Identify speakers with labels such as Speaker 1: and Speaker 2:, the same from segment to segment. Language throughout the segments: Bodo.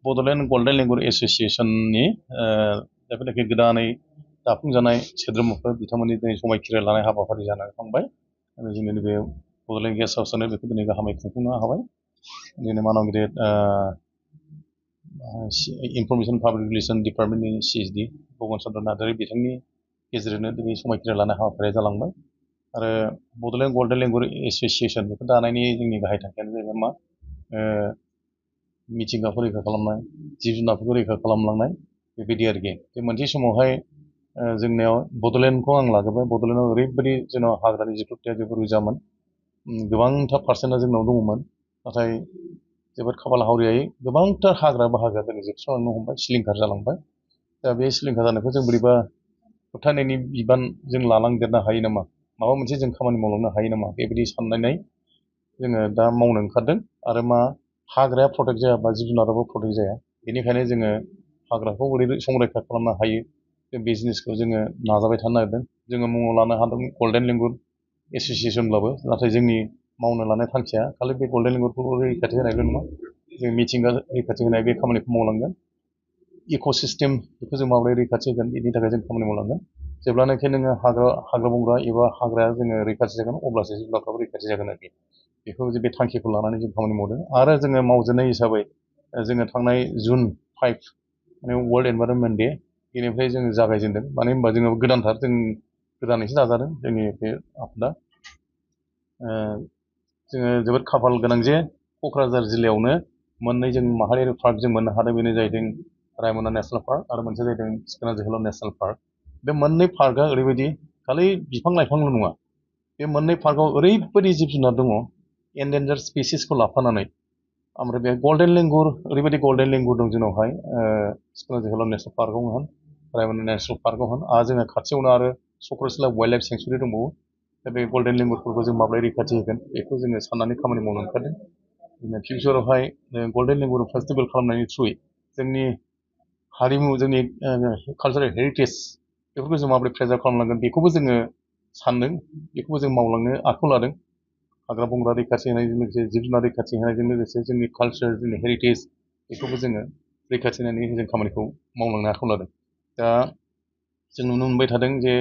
Speaker 1: बड'लेण्ड गल्डेन लेंगुर एस'सिएशननि जायफोरनाखि गोदानै दाफुंजानाय सोद्रोमाफोर बिथांमोननि दिनै समायखिरा लानाय हाबाफारि जानानै थांबाय आरो जोंनि नैबे बड'लेण्ड गेस्ट हाउसआनो बेखौ दिनै गाहामै खुंफुंनो हाबाय दिनै मानाव गिदिर इनफरमेसन पाब्लिक रिलेसन डिपार्टमेन्टनि CSD भगवान चन्द्र नार्जारि बिथांनि गेजेरजोंनो दिनै समायखिरा लानाय हाबाफारिया जालांबाय आरो बड'लेण्ड गल्डेन लेंगुर एस'सिएशन बेखौ दानायनि जोंनि गाहाय थांखियानो जाहैबाय मा मिथिंगाखौ रैखा खालामनाय जिब जुनारफोरखौ रैखा खालामलांनाय बेबायदि आरोखि बे मोनसे समावहाय जोंनियाव बड'लेण्डखौ आं लाग्रोबाय बड'लेण्डआव ओरैबायदि जोंनाव हाग्रानि जिबख्रिया जोबोर बुरजामोन गोबांथार पार्सेन्टआ जोंनाव दङमोन नाथाय जोबोद खाफाल हावरियायै गोबांथार हाग्रा बाहागोआ दिनै जोबस्रांलांनो हमबाय सिलिंखार जालांबाय दा बे सिलिंखार जानायखौ जों बोरैबा होबथानायनि बिबान जों लालांदेरनो हायो नामा माबा मोनसे जों खामानि मावलांनो हायो नामा बेबायदि साननानै जोङो दा मावनो ओंखारदों आरो मा हाग्राया प्रटेक्ट जायाबा जिब जुनाराबो प्रटेक्ट जाया बेनिखायनो जोङो हाग्राखौ बोरै संरैखा खालामनो हायो बे बिजनेसखौ जोङो नाजाबाय थानो नागिरदों जोङो मुङाव लानो हादों गल्डेन लेंगुर एस'सिएशनब्लाबो नाथाय जोंनि मावनो लानाय थांखिया खालि बे गल्डेन लेंगुरखौ रैखाथि होनायल' नङा जों मिथिंगा रैखाथि होनाय बे खामानिखौ मावलांगोन इक'सिस्टेम बेखौ जों माबोरै रैखाथि होगोन बेनि थाखाय जों खामानि मावलांगोन जेब्लानाखि नोङो हाग्रा बंग्रा एबा हाग्राया जोङो रैखाथि जागोन अब्लासो जिब जुनारफ्राबो रैखाथि जागोन आरोखि बेखौ बे थांखिखौ लानानै जों खामानि मावदों आरो जोङो मावजेननाय हिसाबै जोङो थांनाय जुन 5 माने वर्ल्ड एनभाइरनमेन्ट डे बेनिफ्राय जोङो जागायजेनदों मानो होनबा जोङो गोदानथार जों गोदानैसो दाजादों जोंनि बे आफादा जोङो जोबोद खाफाल गोनां जे क'क्राझार जिल्लायावनो मोननै जों माहारियारि पार्क जों मोननो हादों बेनो जाहैदों रायमना नेसनेल पार्क आरो मोनसे जाहैदों सिखोना जोहोलाव नेसनेल पार्क बे मोननै पार्कआ ओरैबायदि खालि बिफां लाइफांल' नङा बे मोननै पार्कआव ओरैबायदि जिब जुनार दङ एन्डेन्जार स्पिसिसखौ लाफानानै ओमफ्राय बे गल्डेन लेंगुर ओरैबायदि गल्डेन लेंगुर दं जोंनावहाय सिखोना जोहोलाव नेसनेल पार्कआव होन रायमना नेसनेल पार्कआव होन आरो जोङो खाथियावनो आरो चक्रसिला वाइल्ड लाइफ सेंसुरि दंबावो दा बे गल्डेन लेंगुरफोरखौ जों माबोरै रैखाथि होगोन बेखौ जोङो साननानै खामानि मावनो ओंखारदों फिउचारावहाय गल्डेन लेंगुर फेस्टिभेल खालामनायनि थ्रुयै जोंनि हारिमु जोंनि कालचारेल हेरिटेज बेफोरखौ जों माबोरै प्रेजार्भ खालामनांगोन बेखौबो जोङो सानदों बेखौबो जों मावलांनो आखायाव लादों हाग्रा बंग्रा रैखाथि होनायजों लोगोसे जिब जुनार रैखाथि होनायजों लोगोसे जोंनि कालचार जोंनि हेरिटेज बेखौबो जोङो रैखाथि होनायनि जों खामानिखौ मावलांनो आखायाव लादों दा जों नुनो मोनबाय थादों जे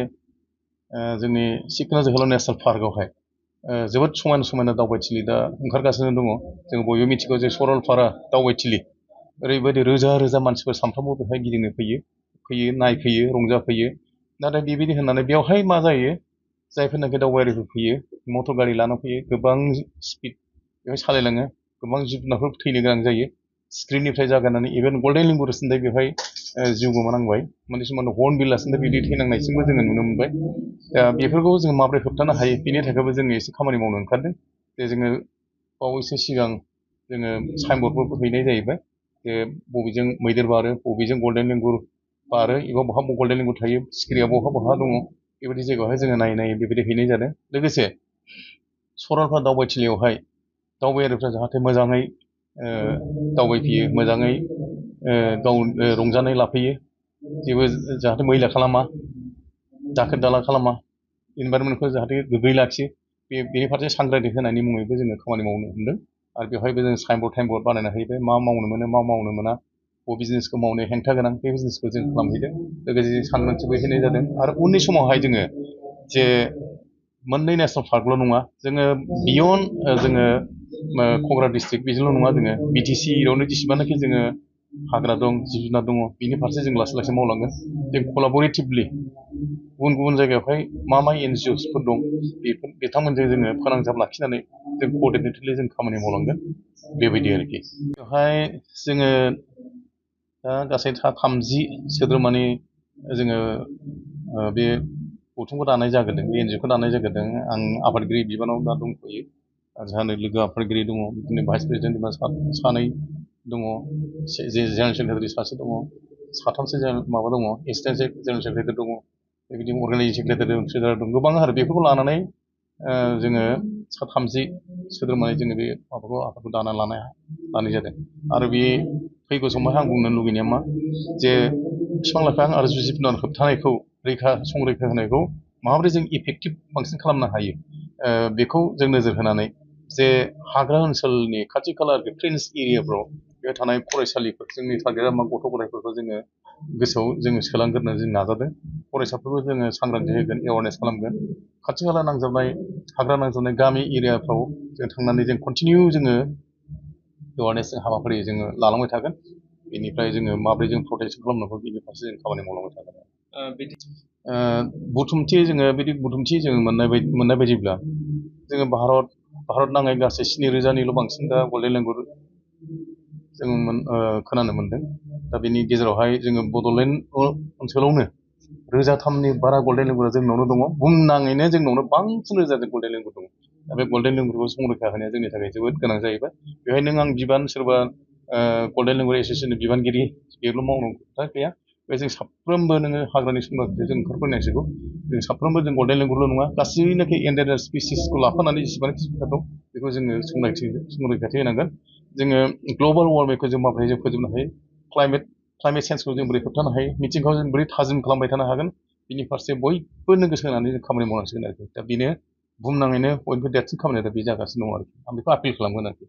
Speaker 1: जोंनि सिखोना जोहोलाव नेसनेल पार्कआवहाय जोबोद समायना दावबायथिलि दा ओंखारगासिनो दङ जों बयबो मिथिगौ जे सरलपारा दावबायथिलि ओरैबायदि रोजा रोजा मानसिफोर सानफ्रोमबो बेवहाय गिदिंनो फैयो नायफैयो रंजाफैयो नाथाय बेबायदि होननानै बेवहाय मा जायो जायफोरनाखि दावबायारिफोर फैयो मटर गारि लाना फैयो गोबां स्पिड बेवहाय सालायलाङो गोबां जिब जुनारफोर थैनो गोनां जायो स्क्रिननिफ्राय जागायनानै इभेन गल्डेन लेंगुर सिन्थाय बेवहाय जिउ गोमानांबाय मोनसे समाव हर्न बिलासिनो बिदि थैनांनायसिमबो जोङो नुनो मोनबाय दा बेफोरखौ जोङो माबोरै होबथानो हायो बेनि थाखायबो जोङो एसे खामानि मावनो ओंखारदों जे जोङो बावैसो सिगां जोङो साइनबर्डफोरबो हैनाय जाहैबाय जे बबेजों मैदेर बारो बबेजों गल्डेन लेंगुर बारो एबा बहा गल्डेन लेंगुर थायो सिखिरिया बहा दङ बेबायदि जायगायावहाय जोङो नायै बेबायदि हैनाय जादों लोगोसे सरलपारा दावबायथिलियावहाय दावबायारिफ्रा जाहाथे मोजाङै दावबायफैयो मोजाङै गाव रंजानाय लाफैयो जेबो जाहाथे मैला खालामा दाखोर दाला खालामा इनभाइरनमेन्टखौ जाहाथे गोग्गोयै लाखियो बेनि फारसे सांग्रांथि होनायनि मुङैबो जोङो खामानि मावनो हमदों आरो बेवहायबो जों साइनबर्ड बानायना हैबाय मा मावनो मोनो मा मावनो मोना बबे बिजनेसखौ मावनो हेंथा गोनां बे बिजनेसखौ जों खालामहैदों लोगोसे जों सांग्रांथिबो होनाय जादों आरो उननि समावहाय जोङो जे मोननै नेसनेल पार्कल' नङा जोङो बियन्ड जोङो क'क्राझार डिस्ट्रिक्ट बेजोंल' नङा जोङो BTC-आवनो जेसेबांनाखि जोङो हाग्रा दं जिब जुनार दङ बिनि फारसे जों लासै लासै मावलांगोन जों कलाबरेटिभलि गुबुन जायगायावहाय मा NGOsफोर दं बिथांमोनजों जोङो फोनांजाब लाखिनानै जों क'अर्डिनेटेडलि जों खामानि मावलांगोन बेबायदि आरोखि बेवहाय जोङो दा गासै 30 सोद्रोमानि जोङो बे गौथुमखौ दानाय जागोरदों बे NGOखौ दानाय जागोरदों आं आफादगिरि बिबानाव दा दंथ'यो आरो जोंहा लोगो आफादगिरि दङ बिदिनो भाइस प्रेसिडेन्ट सानै दङ जेनेरेल सेक्रेटारि सासे दङ साथामसो माबा दङ एसिस्टेन्ट जेनेरेल सेक्रेटारि दङ बेबायदिनो अर्गानाइजिं सेक्रेटारि ट्रेजारार दं गोबां आरो बेफोरखौ लानानै जोङो 30 सोद्रोमानि जोङो बे माबाखौ आफादखौ दाना लानाय जादों आरो बे फैगौ समावहाय आं बुंनो लुगैनाया मा जे बिफां लाइफां आरो जिब जुनार होबथानायखौ संरैखा होनायखौ माबोरै जों इफेक्टिभ बांसिन खालामनो हायो बेखौ जों नोजोर होनानै जे हाग्रा ओनसोलनि खाथि खाला फ्रेन्स एरियाफ्राव बेयाव थानाय फरायसालिफोर जोंनि टारगेटआ मा गथ' गथायफोरखौ जोङो गोसोआव जोङो सोलांग्रोनो जों नाजादों फरायसाफोरखौ जोङो सांग्रांथि होगोन एवारनेस खालामगोन खाथि खाला नांजाबनाय हाग्रा नांजाबनाय गामि एरियाफ्राव जों थांनानै जों कन्टिनिउ जोङो एवारनेस हाबाफारि जोङो लालांबाय थागोन बेनिफ्राय जोङो माबोरै जों प्रटेक्सन खालामनांगौ बेनि फारसे जों खामानि मावलांबाय थागोन बुथुमथि जोङो बिदि बुथुमथि जोङो मोननाय बायदिब्ला जोङो भारत नाङै गासै 7,000निल' बांसिन दा गल्डेन लेंगुर जों खोनानो मोन्दों दा बेनि गेजेरावहाय जोङो बड'लेण्ड ओनसोलावनो 1,003नि बारा गल्डेन लेंगुरा जोंनावनो दङ बुंनाङैनो जोंनावनो बांसिन 1,000 गल्डेन लेंगुर दङ दा बे गल्डेन लेंगुरखौ संरैखा होनाया जोंनि थाखाय जोबोद गोनां जाहैबाय बेवहाय नों आं बिबान सोरबा गल्डेन लेंगुर एस'सियेसननि बिबानगिरि बेल' मावनांगौ खोथा गैया बे जों साफ्रोमबो नोङो हाग्रानि संरैखाथियाव जों ओंखारफैनांसिगौ जों साफ्रोमबो जों गल्डेन लेंगुरल' नङा गासैनाखि एन्डेन्जार्ड स्पिसिसखौ लाफानानै जेसेबांखि जिब दं बेखौ जोङो संरैखाथि होनांगोन जोङो ग्लबेल वार्मिंखौ जों माबोरै जों फोजोबनो हायो क्लाइमेट चेन्जखौ जों बोरै होबथानो हायो मिथिंगाखौ जों बोरै थाजिम खालामबाय थानो हागोन बिनि फारसे बयबो गोसो होनानै जों खामानि मावनांसिगोन आरोखि दा बेनो बुंनाङैनो बयनिफ्राय देरसिन खामानिया दा बे जागासिनो दं आरोखि आं बेखौ आपिल खालामगोन आरोखि